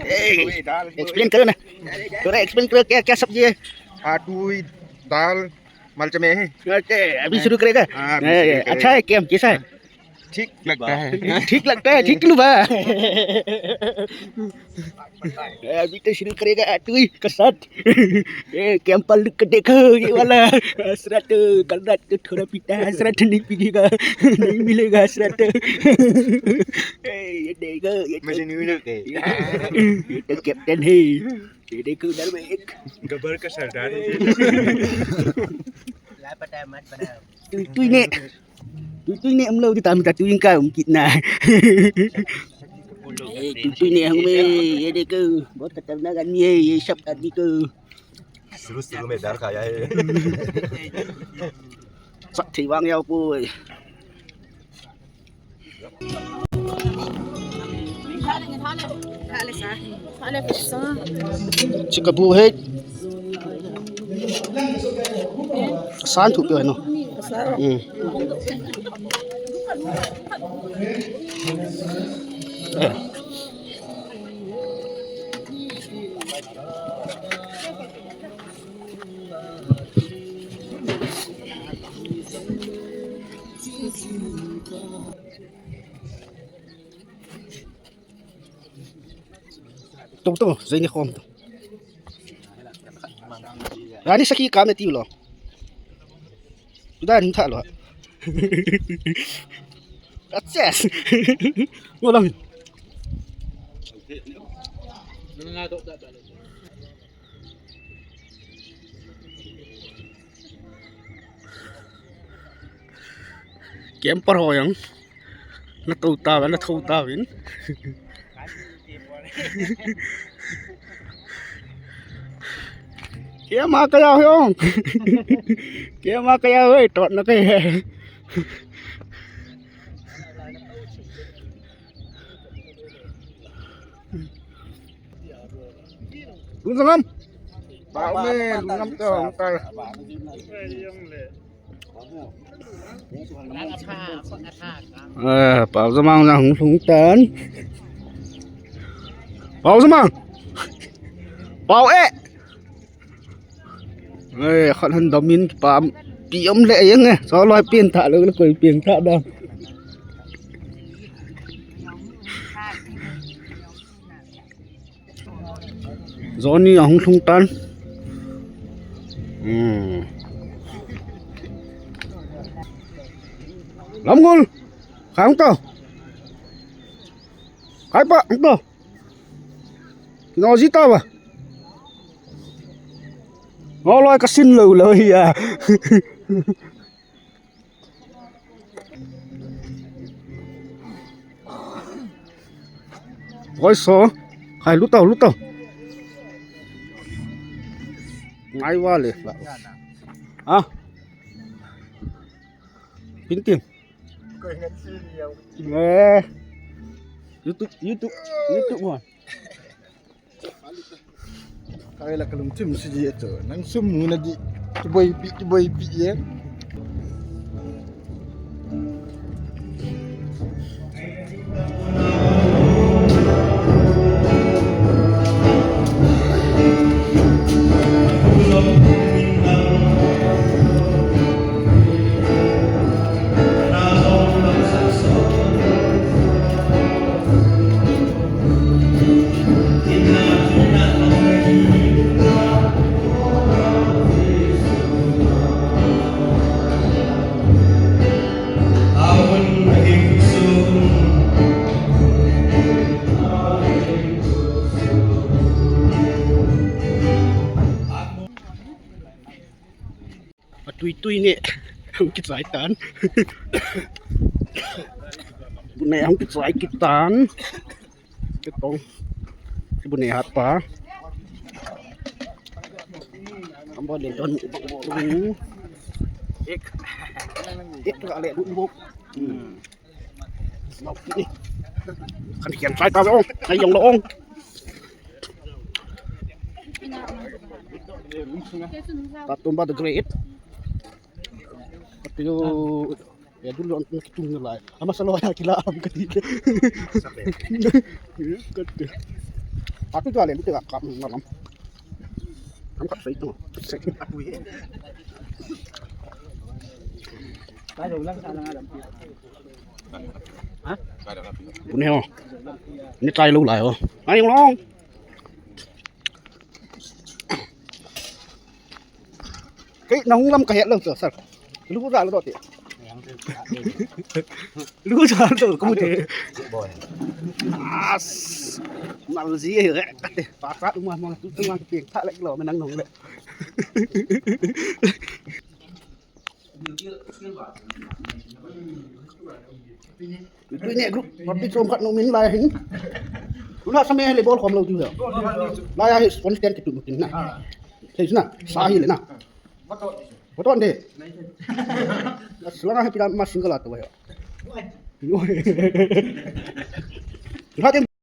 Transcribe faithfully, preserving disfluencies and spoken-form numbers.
ए, एक्सप्लेन करो ना, थोड़ा एक्सप्लेन करो, क्या क्या सब्जी है? आटू, दाल, मलचमे है। ओके, अभी शुरू करेगा। हाँ, अभी ए, शुरू करेगा। अच्छा है, कैम कैसा है? ठीक लगता है। ठीक लगता है, ठीक लुबा। अभी तो शुरू करेगा आटू का साथ। ए, कैंपर लुक देखो, ये वाला। हसरत, कल रात को थोड़ा पीता है, हसरत नहीं पीएगा, नहीं मिलेगा हसरत। ए, ये देखो, ये मुझे तो, नहीं मिलेगा। ये तो कैप्टन है। ये देखो उधर में एक गब्बर का सरदार है। तुई, तुई ने, तुई, तुई ने हम लोग की ताम का तुई इनका हम कितना है। ए, तुई, तुई ने हमें, ये देखो, बहुत खतरनाक आदमी है ये सब आदमी को। शुरू शुरू में डर खाया है। Sat thei vang yau poi. Chika bu he. San thu pyo no. Hmm. Eh. Tung tung, zai ni khom tung. Rani saki kam na ti lo. Tuda rin tha lo. Success. Mo lang. Camper ho jong na tou tauvin, na thou tauvin. Keima kaya ho jong. Keima kaya ho, tot na kaya. Lungdam. Pau me, lungdam to, hung tai. Eh, Pau Zamang jong hung lhung tan. Pau Zamang. Pau e. Eh, khat han dam in pa pi um le jeng e. Cho loi pin tha lo, koi pin tha da. Johnny ahung lhung tan. Hmm. Lamngol. Khang to. Khai pa, hung to. Kino ji ta ba. Ngo loi ka sin lo lo hi a. Oi so. Khai lu tau, lu tau. Ngai va le. Ha? Pintin. Eh. YouTube, YouTube, YouTube mo. Kala kalungthim siji ato. Nang sum muna di. Kiboi pi, kiboi pi ye. Atui tui ne hung kichai tan. Bu ne hung kichai kit tan. Ke tong. Ke bu ne hat pa. Ambo le don. Ek. Ek ka le bu bu. Hmm. Kan kian sai ta ong, ai yong lo ong. Tatumba the Great. Yo, ya dulu ang kitung na lai. Ama sa loya kila am kati. Kati. Atu tu ale lu te ka kap na lam. Am kap sai tu. Bun he ho. Ni try lou lai ho. Ai long. Kei na hung lam ka het lou chu, sir. Lu ja lo ti. Lu ja lo ka mu te. As. Mal ji e re. Te. Pa pa ma ma tu tu ma pe tha le lo me nang nong le. Tui ne group, party chom khat nung min lai hin. Tuna sa me le bol khom lo tu ya. Lai ya hi sponsor ti tu tin na. Thei na, sa hi le na. Photo de. Selanga hi pila ma single la tu ya. Tuna te